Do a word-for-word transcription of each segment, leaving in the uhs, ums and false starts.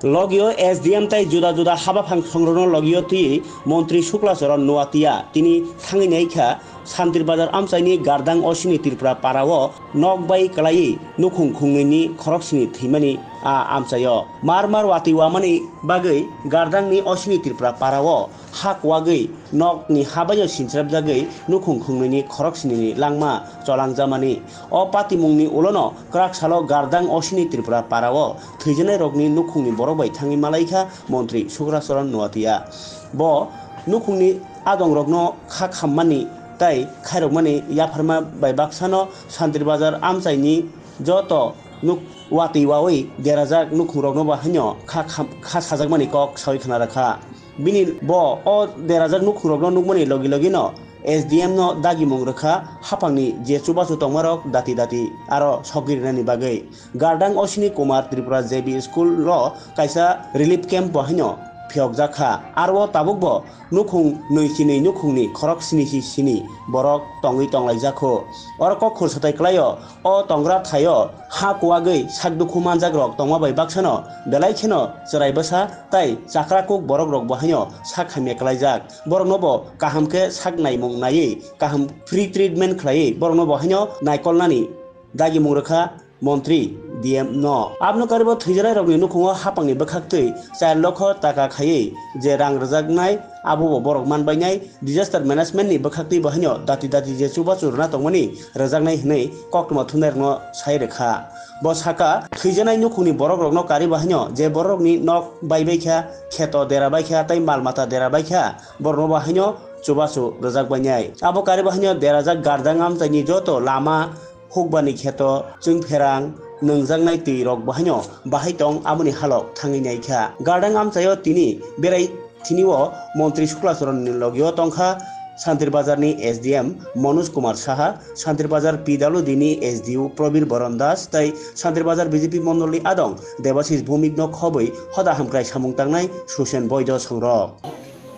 Logio S D M tei juda juda habaphang songrokno logio twi Montri Sukla Charan Noatia tini thangwi naikha Santir Bazar amchaini Gardang Osini Tripura parao nok bai kwlaiwi nukhung khungnwini khoroksini thwimani a amchaio. Mar mar watwi wamani bagwi Gardangni Osini Tripura parao ha kuwagwi nokni habaino sinchirapjagwi nukhung khungnwini khoroksinini langma cholangjamani. O patimungni ulono kwrak salo Gardang Osini Tripura parao thwijanairokni nukhungni borok bai thangwi malaikha Montri Sukla Charan Noatia. Bo nukhungni adongrokno kha khammani tei khairokmani yapharma bai baksano Santir Bazar amchaini joto nuk watwi wawi derajak nukhungrokno bo haino kha kham-, kha sajakmani kok sawi khna rwkha. Bini bo o derajak nukhungrokno nukmani logi logino S D M no dagimung rwkha haphangni je chubachu tongmarok dati dati aro sogwi rwnani bagwi. Gardang Osini Kumar Tripura J B School o kaisa relief camp bo haino phiyokjakha. Aro tabukbo nukhung nwi chinwi nukhungni khorok sini si sini borok tongwi tonglaijak kho. Oro kok khursatai kwlaio, o tongra thaio ha kuwagwi sak dukhu manjak rok tongma bai baksano belai kheno chwrai bwsa tei chakra kuk borok rok bo haino sak hamya kwlaijak. Borokno bo kaham khe sak naimung naiwi kaham free treatment khlaiwi borokno bo haino naikolnani dagimung rwkha Montri D M no. Aboni karibo thwijanairokni nukhungo haphangni bwkhaktwi char lokho taka khaiwi je rang rwjaknai, abo bo borok manbainai. Disaster management ni bwkhaktwi bo haino dati dati je chubachu rwna tongmani rwjaknai hwnwi koktwma thumnairokno sai rwkha. Bo saka, thwijanai nukhungni borokrokno karibo haino je borokni nok baibaikha, kheto derabaikha tei mal mata derabaikha, borokno bo haino chubachu rwjakbainai. Abo karibo haino derajak Gardang amchaini joto lama, hukbani kheto, chwngpherang, nwngjaknai twi rok bo haino bahai tong, aboni halok thangwi naikha. Gardang amchaio tini berai thini o Montri Sukla Charan ni logio tongkha Santir Bazar ni S D M Manoj Kumar Saha, Santir Bazar P W D ni S D O Probir Boron Das tei Santir Bazar B J P mondol ni adong Debashis Bhumik no khobwi hoda hamkrai samung tangnai Susen Boido songrok.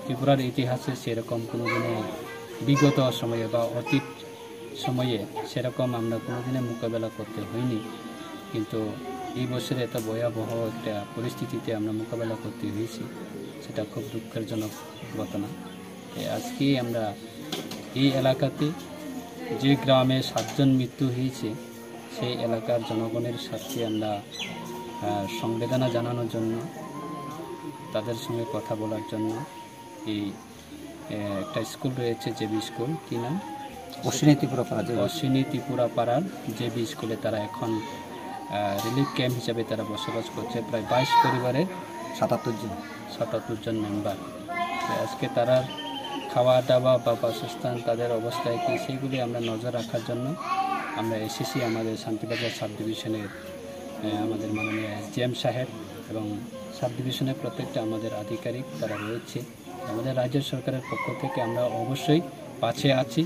ত্রিপুরার ইতিহাসে সেরকম কোনোদিনও বিগত সময়ে বা অতীত সময়ে সেরকম আমরা কোনোদিনও মোকাবেলা করতে হয়নি, কিন্তু এই বছরে এত ভয়াবহ একটা পরিস্থিতিতে আমরা মোকাবেলা করতে হয়েছি, সেটা খুব দুঃখজনক ঘটনা। তাই আজকে আমরা এই এলাকাতে যে গ্রামে সাতজন মৃত্যু হয়েছে, সেই এলাকার জনগণের স্বার্থে আমরা, আহ, সমবেদনা জানানোর জন্য, তাদের সঙ্গে কথা বলার জন্য এই, আহ, একটা স্কুল রয়েছে, জেবি স্কুল, কি নাম? অশ্বিনী ত্রিপুরা পাড়া জেবি। অশ্বিনী ত্রিপুরা পাড়ার জেবি স্কুলে তারা এখন, আহ, রিলিফ ক্যাম্প হিসাবে তারা বসবাস করছে, প্রায় বাইশ পরিবারের সাতাত্তর জন। সাতাত্তর জন মেম্বার। তো আজকে তারার খাওয়া দাওয়া বা বাসস্থান, তাদের অবস্থায় কি, সেইগুলি আমরা নজর রাখার জন্য আমরা এসেছি আমাদের শান্তিবাজার সাব ডিভিশনের, আহ, আমাদের মাননীয় এসডিএম সাহেব এবং সাব ডিভিশনের প্রত্যেকটা আমাদের আধিকারিক তারা রয়েছে। আমাদের রাজ্য সরকারের পক্ষ থেকে আমরা অবশ্যই পাশে আছি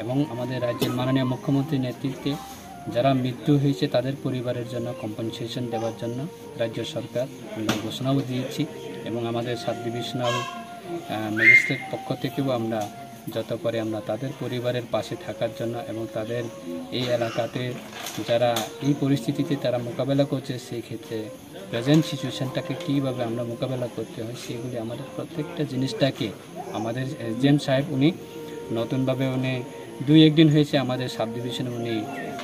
এবং আমাদের রাজ্যের মাননীয় মুখ্যমন্ত্রীর নেতৃত্বে যারা মৃত্যু হয়েছে তাদের পরিবারের জন্য কম্পেনসেশন দেওয়ার জন্য রাজ্য সরকার আমরা ঘোষণাও দিয়েছি এবং আমাদের সাব ডিভিশনাল, আহ, ম্যাজিস্ট্রেট পক্ষ থেকেও আমরা যত পারি আমরা তাদের পরিবারের পাশে থাকার জন্য এবং তাদের এই এলাকাতে যারা এই পরিস্থিতিতে তারা মোকাবেলা করছে, সেই ক্ষেত্রে প্রেজেন্ট সিচুয়েশনটাকে কীভাবে আমরা মোকাবেলা করতে হয়, সেগুলি আমাদের প্রত্যেকটা জিনিসটাকে আমাদের এসডিএম সাহেব উনি নতুনভাবে উনি দুই একদিন হয়েছে আমাদের সাব ডিভিশনে উনি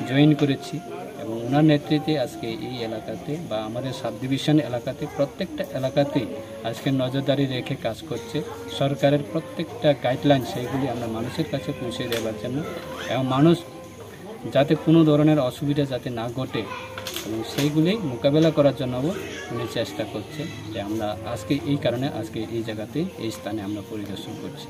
জয়েন করেছি এবং ওনার নেতৃত্বে আজকে এই এলাকাতে বা আমাদের সাব ডিভিশন এলাকাতে প্রত্যেকটা এলাকাতে আজকে নজরদারি রেখে কাজ করছে। সরকারের প্রত্যেকটা গাইডলাইন সেইগুলি আমরা মানুষের কাছে পৌঁছে দেওয়ার জন্য এবং মানুষ যাতে কোনো ধরনের অসুবিধা যাতে না ঘটে এবং সেইগুলি মোকাবেলা করার জন্যও উনি চেষ্টা করছে। যে আমরা আজকে এই কারণে আজকে এই জায়গাতে, এই স্থানে আমরা পরিদর্শন করছি।